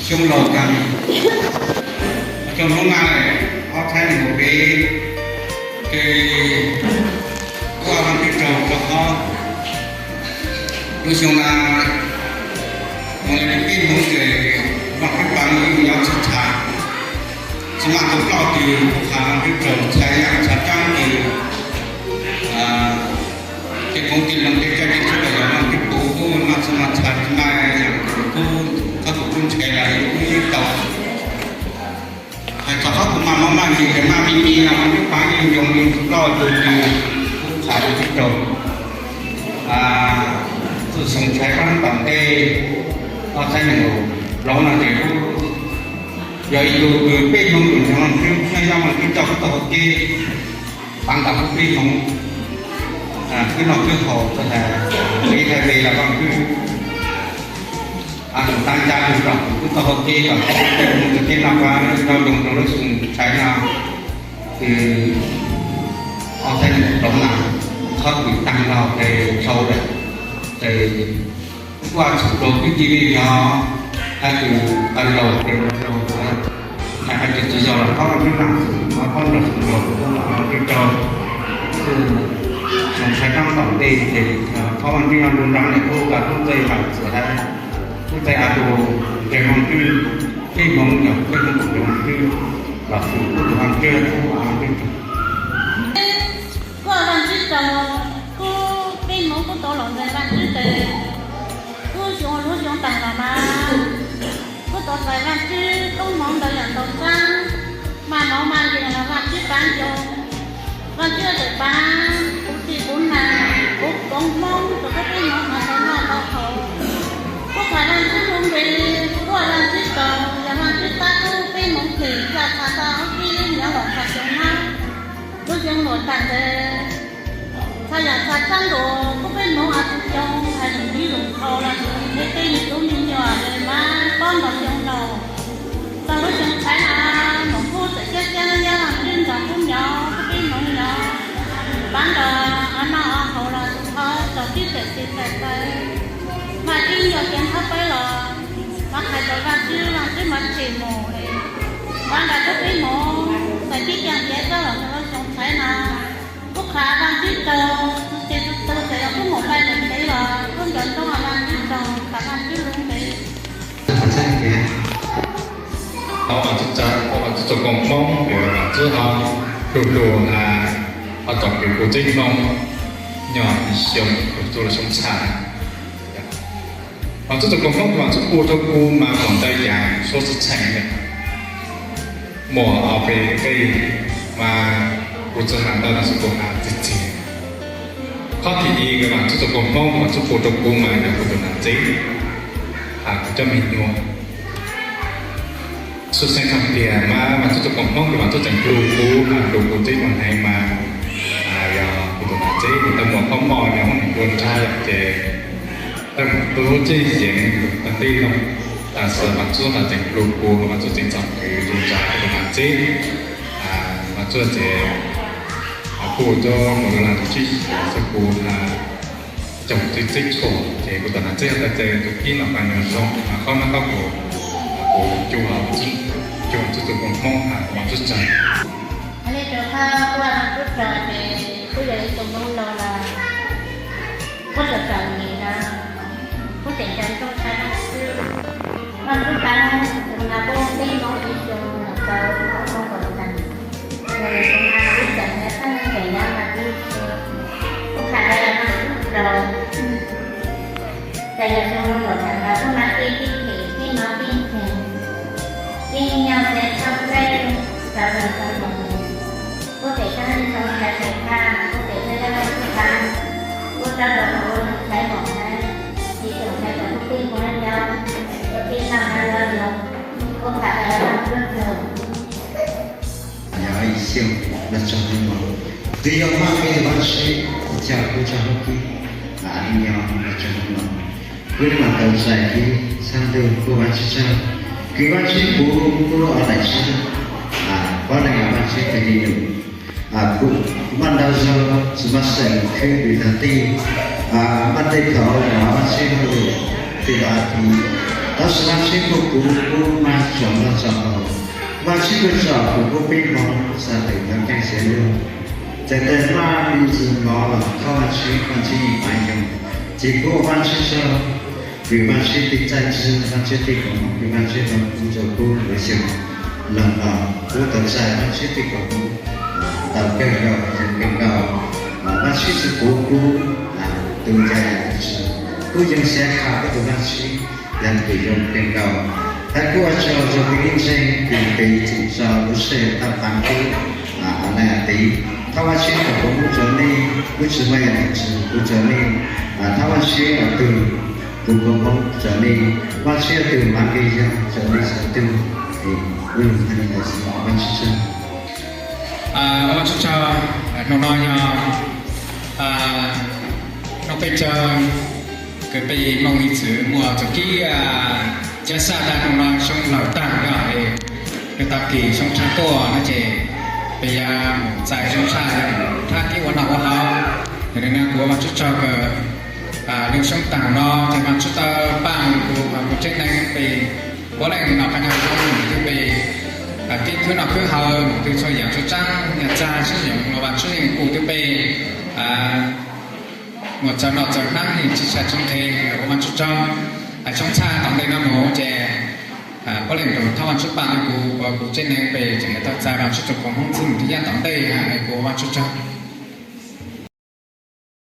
Xyoo laus tag, xyoo hnub na, ob txhiab nees nkaum peb, ces kuj ua Vaajtswv tsaug rau qhov lub xyoo na, ua li peb Hmoob ces Vaajtswv pab yeej nyob txhua tsav, tsis maj tau ploj twg, kuj ua Vaajtswv tsaug, txhais yam txhais tsaab ces tej koob tej loo tej tsaj tej txhua yog Vaajtswv pub, kuj maj txhua maj txhais, tsis maj yam kuv tub, txhob tus tub ntshai lawm kuj yeej tau. Hais txog qhov kuv maj mob maj nkeeg ces maj me me no, Vaajtswv pab yeej yoo li loj tug li, kuj ua Vaajtswv tsaug. Txuj xyoo tshaib plab tom ntej, ob txhiab nees nkaum plaub no ces kuj yog ib tug kws peb Hmoob tus ntseeg Vaajtswv, nyob Vaajtswv coj kuj tau hauv kev, pab ntawm kuj peb Hmoob, kwj noj kwj haus, txhais tes los Vaajtswv tus tab ncaj nrog kuv tau hauv kev los peb Hmoob tus kev noj qab nyob zoo rau lub xyoo tshaib no. Ces ob txhiab nees nkaum plaub na, qhov kws taag los ces sau lawm, ces kuj ua txhua tus kwv tij neej tsa, hais tias qhov laus ces laus, hais tias tsis yog los pab Vaajtswv na, pab nrog xyoo laus, Vaajtswv tsaug. Xyoo tshaib plab tom ntej ces pab Vaajtswv nyob nruab nrab, kuj ua tub ntxawg Vam Txwv hab tub ntxawg As Tus ntseeg Vaajtswv, peb Hmoob yog peb Hmoob tus ntseeg Vaajtswv los kuj ua Vaajtswv tsaug. Kuj ua Vaajtswv tsaug, kuj peb Hmoob kuj tau los ntseeg Vaajtswv tes, kuj xyoo lub xyoo taag los mas kuj tau txais Vaajtswv koob hmoov ntau yam ntau tsaab, maj mob maj nkeeg los Vaajtswv pab yoo, Vaajtswb txawm pab kuv txij kuv na, kuv koob hmoov rau peb Hmoob ntau noj ntau haus. Kuj thov Vaajtswb lub npe, kuj ua Vaajtswb tsaug, yog Vaajtswb pab kuj peb Hmoob phem yaj txha tau hub kib nyob los txog xyoo na. Lub xyoo nuav taag tes txhua yam txhua tsaab nkaus, kuj peb Hmoob ua tug xyoo hais lus ntxwv lus nthau los sis ntshe tej me tub me nyuam le mas paub ntaus xyoo laus. Txog lub xyoo tshaib na, Hmoob kuj txawm xyab xyab yaj Vaajtswb ntxoov kub nyob, kuj peb Hmoob nyob, pab nrog ua noj ua haus los sis thov txaus txim txim txais txais, maj tib nyuag kev ntxhab peb los, maj qhais tau Vaajtswb, Vaajtswb maj tshem mus, pab nrog kuj peb Hmoob txais tib caag ntiav txog los txog lub xyoo tshaib na. Kuj thov Vaajtswv tsaug, tus tes tus taw txawm yog kuj mus pais mus ntev los kuj nco ntsoov Vaajtswv tsaug, thov Vaajtswv lub npe. Tau Vaajtswv tsaug, tau Vaajtswv tsaug koob hmoov, Vaajtswv ho lug lug ho tsom kwm kuv txij Hmoob nyob xyoo, txug lub xyoo tshaj. Vaajtswv tsaug koob hmoov, Vaajtswv pub rua kuv mas muaj ntau yam suav tshwj txheej le. Muaj ob peb nqe mas kuv tsi has tau, tab sis kuv has txiag txiag. Qhov thib ib, Vaajtswv tsaug koob hmoov, Vaajtswv pub rua kuv mas yog kuv tus nam txiv, has kuv cov me nyuam. Txhua xyoo thaum tiag mas Vaajtswv tsaug koob hmoov, Vaajtswv tseem nplug kuv, nplug kuv txij ua neej mas yog kuv tus nam txiv, kuv tau muaj qhov mob nyob hoob neeg dua nrag ces tau mus tu lub tsev yees tag tib loo, tab sis Vaajtswv tseem nplug kuv, Vaajtswv tseem txom kwm tus ntsa kuv tus nam txiv. Vaajtswv ces kuj tau mus lug laag tus tsev yees, txhua kuv cov txiv txheeb tshuaj ces kuv tus nam txiv tau txais tus kib noj qab nyob zoo, mas qhov no kuj kuv cua, cua Vaajtswv tsaug koob hmoov, Vaajtswv tsaug. Li rua qhov kuv Vaajtswv tsaug ces kuv yog ib tug Hmoob laus los kuv tseem txom nyem los kuv tseem nco ntsoov txhua Vaajtswv, Vaajtswv pab zoo no kuj peb Hmoob ib xyoo los tau Hmoob kaum tag, yog xyoo no ib txwm nyob txheeb nyob mas ib xyoo kuv tham tau Vaajtswv tsaug. Ces yog xyoo no kuv tham tau kuv mas tij tij phem tij mob tij nkeeg, tij nyob txhua txhua teb, rau rau txhua txhua, kuv pem txhua txhua txhua txhua, kuv pem txhua txhua txhua, kuv rau rau kuv txhua txhua txhua, tsis txhua txhua kuv tij kuv nyob, kuv tij noj nyob zoo, kuv tham tau Vaajtswv tsaug. Yog ib xyoos los tsaug hnub no, twb yog maj peb Vaajtswv coj kuv tso huv kib, nyob los tsaug hnub no. Kuv mam tau txais kev xaav ntuj kuv Vaajtswv tsaug, kws Vaajtswv puv kuv lub ua daim tsi, pab neeg Vaajtswv kws li num. Kuv maj ntau zog tsis maj xeem khwv kws tag tij, maj tej thaum Vaajtswv hauj lwm tej tag tij. Tab sis Vaajtswv kuj pub kuv mag tsom los txog hauv, Vaajtswv kuj tsom kuv pub pib hmoov xa tawm cov keej siav lug. Txawm tes maj me ntsis mov los thov Vaajtswv, Vaajtswv yeej pav yoog. Ces kuv ua Vaajtswv tsaug, vim Vaajtswv tig txaij ntxwg, Vaajtswv tig koom moov, vim Vaajtswv tau pub rua kuv lub xyoo los pub tau txaij, Vaajtswv tig koom moov tau kawg nkaus, yoog kawg nkaus. Vaajtswv tsi puv kuv tu ncaj yam dlaab tsi, kuv yeej xav khav kuv tus Vaajtswv yog tus yoog kawg nkaus. Hab kuv ua tsaug rua kuv ib txhia kwv tij txhua txhua lub sij hawm tau paab kuv, a, nai a tiv. Thov Vaajtswv tau puv moov rua nej, kuv tsi muaj yam dlaab tsi kuv rua nej, a, thov Vaajtswv ua tug puv moov rua nej, Vaajtswv ua tug mav nqi yog rua nej txhua tug. Kuv lug hais li ntawd xwb, Vaajtswv tsaug. Ua Vaajtswv tsaug, nub no yog nub peb caug, kws peb moog ib txwm muaj txug kib caab saj tag, nub no xyoo laug tag yog, yog tag kis xyoo tshaj tuaj no ces peb yuav mus txais xyoo tshaj, yuav mus thab kib ua noj ua haus. Yog li no kuv ua Vaajtswv tsaug kws lub xyoo taag no ces Vaajtswv tau paaj kuv, kuv tsev neeg peb puav leej noj qab nyob zoo, mus twg peb kib khwb noj khwb haus, mus twg txhua yam tsuas tsaab, nyaj txag sib yoog los Vaajtswv yeej pub twg peb muaj txaus noj txaus hnaab, yeej tsi tshaj tsi nqhis, ua Vaajtswv tsaug. Xyoo tshaj tom ntej no mus ces puav leej rua thov Vaajtswv paaj kuv, kuv tsev neeg peb tseem yuav tau txais Vaajtswv tsoom koob hmoov ntxiv mus thib yaj tom ntej, kuv ua Vaajtswv tsaug.